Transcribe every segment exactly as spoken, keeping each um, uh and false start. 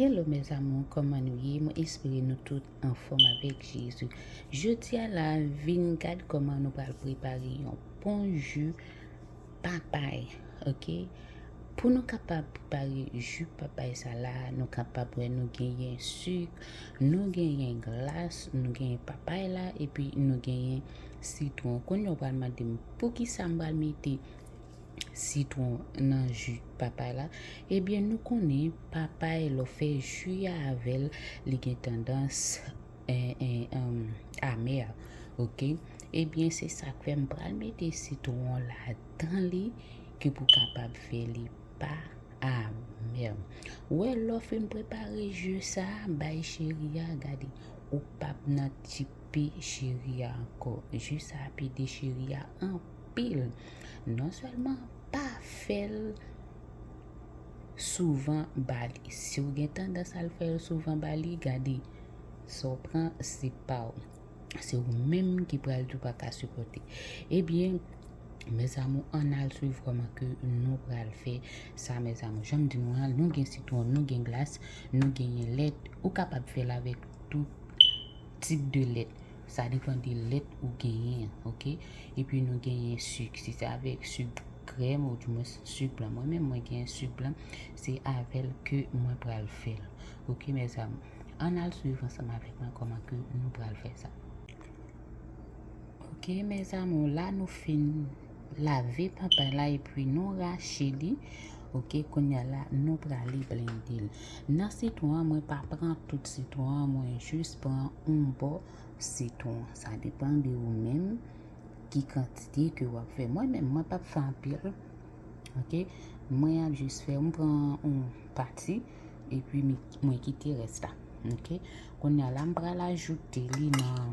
Hello mes amours, kòman nou ye? Mwen espere nou tout anfòm avèk Jezi. Jodi a la, vin gad kòman nou pral prepare yon bon ji papay, ok? Pou nou kapab prepare ji papay sa la, nou kapab wè nou genyen sik, nou genyen glas, nou genyen papay la, epi nou genyen sitwon. Kounye a w pral mande m poukisa m pral mete sitwon nan ji papay la. Ebyen, nou konnen papay, lè w fè ji a avè l, li gen tandans, eh, eh, um, amè, ok? Ebyen, se sa k fè m pral mete sitwon ladan li, ki pou kapab fè li pa amè. Ou wè, lè w fin prepare ji sa, bay cheri a, gade, ou p ap nan tip pe cheri a ankò. Ji sa ap ede cheri a anpil. Non sèlman pa fè l souvan ba li. Si w gen tandans al fè l souvan ba li, gade, sa w pran, se pa w. Se ou menm ki pral di w pa ka sipòte. Ebyen, mes amours, ann al swiv kòman ke nou pral fè sa, mes amours. Jan m di nou an, nou gen sitwon, nou gen glas, nou genyen lèt. Ou kapab fè l avèk tout tip de lèt. Sa depann de lèt ou genyen, ok? Epi nou genyen sik. Si se avèk sik krèm, oudimwen sik blan. Mwen menm, mwen genyen sik blan. Se avè l ke mwen pral fè l. Ok, mes amours. Ann al swiv ansanm avèk mwen kòman ke nou pral fè sa. Ok, mes amours, la nou fin lave papay la epi nou rache li. Ok, kounye a la, nou prale blende l. Nan sitwon an, mwen pa pran tout sitwon an, mwen jis pran yon bò sitwon. Sa depann de ou menm ki kantite ke w ap fè. Mwen menm, mwen p ap fè anpil. Ok, mwen ap jis fè, m pran yon pati, epi mi, mwen kite rès la. Ok, kounye a la, m pral ajoute li nan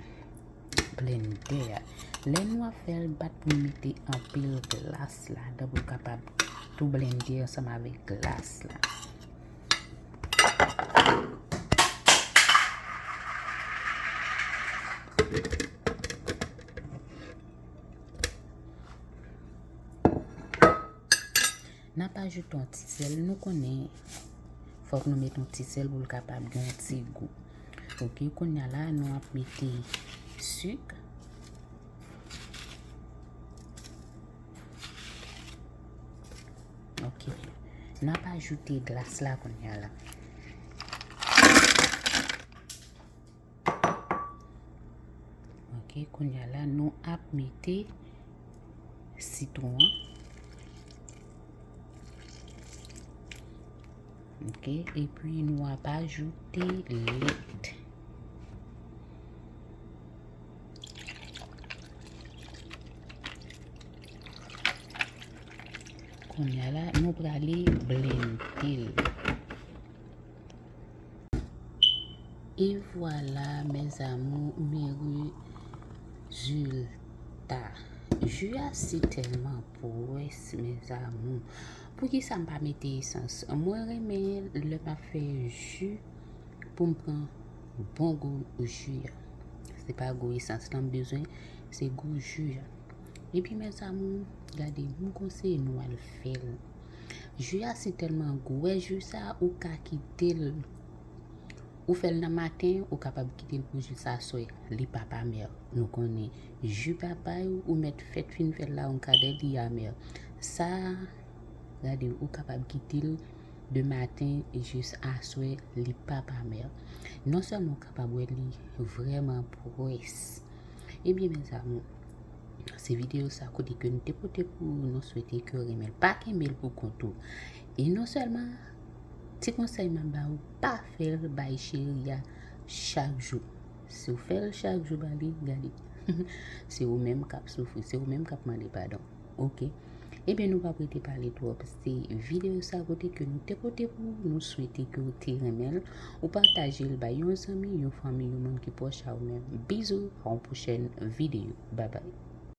blendè a. Lè nou ap fè l, bat pou nou mete anpil glas ladan pou l kapab tou blende ansanm avèk glas la. N ap ajoute yon ti sèl. Nou konnen fòk nou mete yon ti sèl pou l kapab gen yon ti gou. Ok, kounye a la, nou ap mete sik. Ok. N ap ajoute glas la kounye a la. Ok, kounye a la, nou ap mete sitwon an. Ok, epi nou ap ajoute lèt. Kounye a la, nou prale blende l. E vwala, mes amours, mes résultats. Ji a si tèlman pwès, mes amours. Poukisa m pa mete esans? Mwen renmen lè m ap fè ji pou m pran bon gou ji a. Se pa gou esans lan m bezwen, se gou ji a. Epi, mes amours, gade, m konseye nou al fè l. Ji a si tèlman gou. Wè ji sa, ou ka kite l. Ou fè l nan maten, ou kapab kite l pou jis aswè. Li p ap amè. Nou konnen ji papay, ou mèt fèt fin fè l la, yon kadè li amè. Sa, gade, ou kapab kite l de maten jis aswè, li p ap amè. Non sèlman ou kapab wè li vrèman pwès. Ebyen, mes amours, se videyo sa kote ke nou te pote pou ou, nou swete ke w renmen l. Pa kenbe l pou kont ou. E non sèlman, ti konsèy m ap ba ou, pa fè l bay cheri a chak jou. Si w fè l chak jou ba li, gade, se ou menm k ap soufri, se ou menm k ap mande padon. Ok. Ebyen, nou p ap rete pale twòp. Se videyo sa kote ke nou te pote pou ou. Nou swete ke w te renmen l. Ou pataje l bay yon zanmi, yon fanmi, yon moun ki pwòch a ou menm. Bizou, a yon pwochèn videyo. Babay.